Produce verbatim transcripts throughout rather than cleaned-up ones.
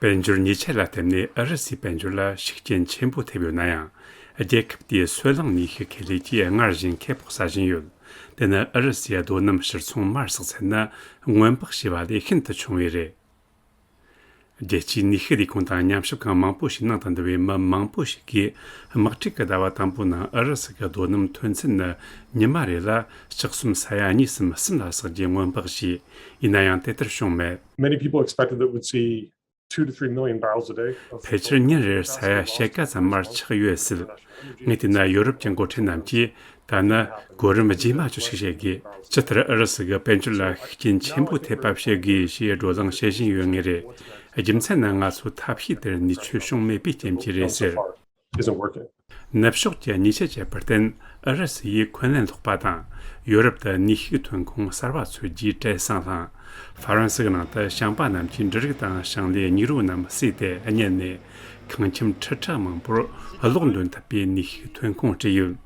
དཔལ་འབྱོར་ཉེས་ཆད་ལ་བརྟེན་ནས་ཨུ་རུ་སུའི་དཔལ་འབྱོར་ལ་ཤུགས་རྐྱེན་ཆེན་པོ་ཐེབས་ཡོད་ན་ཡང་། རྒྱལ་ཁབ་དེའི་སོལ་རླངས་ནུས་ཤུགས་ཁེ་ལས་ཀྱིས་སྔར་བཞིན་ཁེ་སྤོགས་ཟ་བཞིན་ཡོད། དེ་ནི་ཨུ་རུ་སུའི་རྡོ་སྣུམ་ཕྱིར་ཚོང་མར་ཟག་ཚད་ནི་སྔོན་དཔག་བྱས་པ་ལས་ཤིན་ཏུ་ཆུང་བས་རེད། རྒྱལ་སྤྱིའི་ནུས་ཤུགས་ལས་ཁུངས་དང་ཉམས་ཞིབ་ཁང་མང་པོ་ཞིག་ནང་དུ་འདུ་བའི་མི་མང་པོ་ཞིག་གིས། དམག་འཁྲུག་གི་ཟླ་བ་དང་པོའི་ནང་ཨུ་རུ་སུ་གི་རྡོ་སྣུམ་ཐོན་ཚད་ནི་ཉི་མ་རེ་ལ་ལྕགས་ཟམ་ས་ཡ་གཉིས་སམ་གསུམ་ལ་ཟག་རྒྱུའི་སྔོན་དཔག་བྱས། ཡིན་ན་ཡང་དེ་ལྟར་བྱུང་མེད། Many people expected that we'd see two to three million barrels a day of ཕལ་ཆེར་ཉིན་རེར་ས་ཡ་ཕྱེད་ཀ་ཙམ་མར་ཆག་ཡོད་སྲིད། ངས་བལྟས་ན་ཡོ་རོབ་ཀྱི་འགོ་ཁྲིད་རྣམས་ཀྱིས་ད་ནི་གོ་རིམ་རྗེས་མ་ཅིག་ཞིག་བྱེད་དགོས། ཇི་ལྟར་ཨུ་རུ་སུ་གི་དཔལ་འབྱོར་ལ་ཤུགས་རྐྱེན་ཆེན་པོ་ཐེབས་པ་བྱེད་དགོས་ཞེས་བགྲོ་གླེང་བྱེད་བཞིན་ཡོད་ངེས་རེད། རྒྱུ་མཚན་ནི་ང་ཚོའི་ཐབས་ཤེས་དེར་ནུས་ཆོད་བྱུང་མེད་པའི་རྐྱེན་གྱིས་རེད་ཟེར། Isn't working. ནུབ་ཕྱོགས་ཀྱི་ཉེས་ཆད་བཅད་པར་བརྟེན། ཨུ་རུ་སུ་ཡིས་འཁོན་ལན་སློག་པ་དང་། ཡོ་རོབ་ཏུ་ནུས་ཤུགས་ཐོན་ཁུངས་གསར་བ་འཚོལ་རྒྱུའི་བྲེལ་ཟིང་བསླངས། ཧྥ་རན་སི་གི་ནང་དུ་ཞིང་པ་རྣམས་ཀྱིས་འབྲུ་རིགས་དང་ཞིང་ལས་སྙིགས་རོ་རྣམས་བསྲེས་ཏེ་བསྙལ་ནས། ཁང་ཁྱིམ་ཁྲི་ཕྲག་མང་པོར་གློག་འདོན་ཐུབ་པའི་ནུས་ཤུགས་ཐོན་ཁུངས་སྤྲད་ཡོད།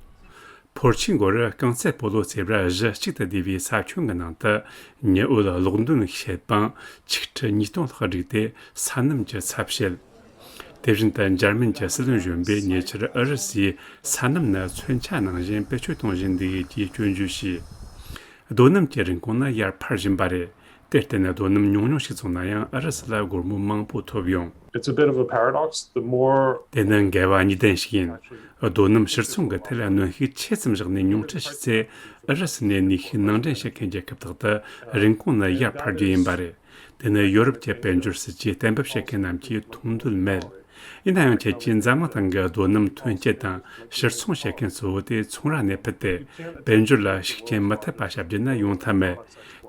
ཕོར་ཆུའི་མགོར་རྐང་རྩེད་སྤོ་ལོ་རྩེ་བར་གཞི་གཅིག་ཏུ་བསྡུས་པའི་ས་ཁྱོན་གྱི་ནང་དུ། ཉི་འོད་གློག་འདོན་བྱེད་པང་ཆིག་ཁྲི་ཉིས་སྟོང་ལྷག་བསྒྲིགས་ཏེ། ས་སྣུམ་གྱི་ཚབ་བྱེད། དེ་བཞིན་དུ་འཇར་མན་གྱི་སྲིད་བློན་གཞོན་པས་ཉེ་ཆར་ཨུ་རུ་སུའི་ས་སྣུམ་ནི་མཚོན་ཆ་ནང་བཞིན་བེད་སྤྱོད་གཏོང་བཞིན་འདུག་ཅེས་སྐྱོན་བརྗོད་བྱས། རྡོ་སྣུམ་གྱི་རིན་གོང་ནི་ཡར་འཕར་བཞིན་པ་རེད། དེར་བརྟེན་ནས་རྡོ་སྣུམ་ཉུང་ཉུང་ཞིག་བཙོངས་ན་ཡང་ཨུ་རུ་སུ་ལ་སྒོར་མོ་མང་པོ་ཐོབ་ཡོང་། It's a bit of a paradox. The more དེ་ནི་འགལ་བ་གཉིས་ལྡན་ཞིག་ཡིན། རྡོ་སྣུམ་ཕྱིར་ཚོང་གི་ཐད་ལ་གནོན་ཤུགས་ཆེ་ཙམ་བཞག་ནས་ཉུང་འཕྲི་བྱས་ཚེ། ཨུ་རུ་སུ་ནས་ནུས་ཤུགས་ནང་འདྲེན་བྱེད་མཁན་རྒྱལ་ཁབ་དག་ཏུ་རིན་གོང་ནི་ཡར་འཕར་རྒྱུ་ཡིན་པ་རེད། དེ་ནི་ཡོ་རོབ་ཀྱི་དཔལ་འབྱོར་སྲིད་ཇུས་གཏན་འབེབས་བྱེད་མཁན་རྣམས་ཀྱིས་མཐོང་འདོད་མེད། ཡིན་ན་ཡང་ཁྱེད་ཀྱིས་འཛམ་གླིང་སྟེང་གི་རྡོ་སྣུམ་ཐོན་སྐྱེད་དང་ཕྱིར་ཚོང་བྱེད་མཁན་གཙོ་བོ་དེ་ཚོང་ར་ནས་ཕུད་དེ། དཔལ་འབྱོར་ལ་ཤུགས་རྐྱེན་མི་ཐེབས་པ་བྱ་རྒྱུ་ནི་ཡོང་ཐབས་མེད།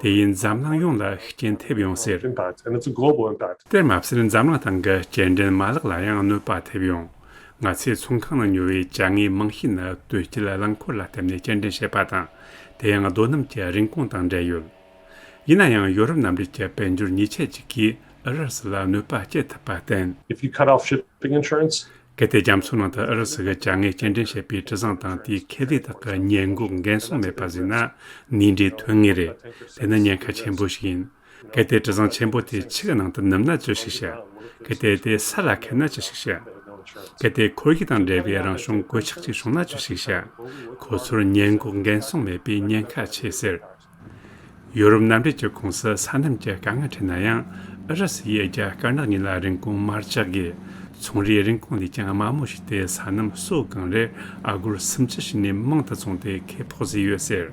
དེ་ཡིས་འཛམ་གླིང་ཡོངས་ལ་ཤུགས་རྐྱེན་ཐེབས་ཡོང་ཟེར། Impact, and it's a global impact. དེར་མ་ཟད་འཛམ་གླིང་སྟེང་གི་སྐྱེལ་འདྲེན་མ་ལག་ལ་ཡང་གནོད་པ་ཐེབས་ཡོང་། ང་ཚོས་ཚོང་ཁང་ནང་ཉོ་བའི་ཅ་དངོས་མང་ཤོས་ནི་དོས་སྐྱེལ་རླངས་འཁོར་ལ་བརྟེན་ནས་སྐྱེལ་འདྲེན་བྱེད་པ་དང་། དེ་ཡང་རྡོ་སྣུམ་གྱི་རིན་གོང་དང་འབྲེལ་ཡོད། ཡིན་ན་ཡང་ཡོ་རོབ་མནའ་འབྲེལ་གྱི་དཔལ་འབྱོར་ཉེས་ཆད་ཅིག་གིས་ཨུ་རུ་སུ་ལ་གནོད་པ་སྐྱེལ་ཐུབ་པར་བརྟེན། If you cut off shipping insurance, གལ་ཏེ་རྒྱ་མཚོའི་ནང་དུ་ཨུ་རུ་སུ་གི་ཅ་དངོས་སྐྱེལ་འདྲེན་བྱེད་པའི་གྲུ་གཟིངས་དང་དེའི་ཁེ་ལས་དག་གི་ཉེན་འགོག་འགན་སྲུང་མེད་པ་བཟོས་ན། ནུས་འབྲས་ཐོན་ངེས་རེད། དེ་ནི་ཉེན་ཁ་ཆེན་པོ་ཞིག་ཡིན། གལ་ཏེ་གྲུ་གཟིངས་ཆེན་པོ་དེ་ཆུ་གི་ནང་དུ་ནུབ་ན་ཅི་ཞིག་བྱ། གལ་ཏེ་དེ་ས་ལ་ཁེལ་ན་ཅི་ཞིག་བྱ། གལ་ཏེ་ཁོར་ཡུག་དང་འབྲེལ་བའི་རང་བྱུང་གོད་ཆག་ཅིག་བྱུང་ན་ཅི་ཞིག་བྱ། ཁོ་ཚོར་ཉེན་འགོག་འགན་སྲུང་མེད་པའི་ཉེན་ཁ་ཆེ་ཟེར། ཡོ་རོབ་མནའ་འབྲེལ་གྱི་ཁོངས་སུ་ས་སྣུམ་གྱི་དཀའ་ངལ་འཕྲད་ན་ཡང་། ཨུ་རུ་སུ་ཡིས་རྒྱ་དཀར་ནག་གཉིས་ལ་རིན་གོང་མར་བཅག་གིས། ཚོང་རའི་རིན་གོང་ལས་ཀྱང་དམའ་མོ་ཞིག་སྟེ། ས་སྣུམ་གསོ་གང་རེར་ཨ་སྒོར་སུམ་ཅུ་ཞིག་ནས་མང་དུ་བཙོངས་ཏེ་ཁེ་སྤོགས་བཟོས་ཡོད་ཟེར།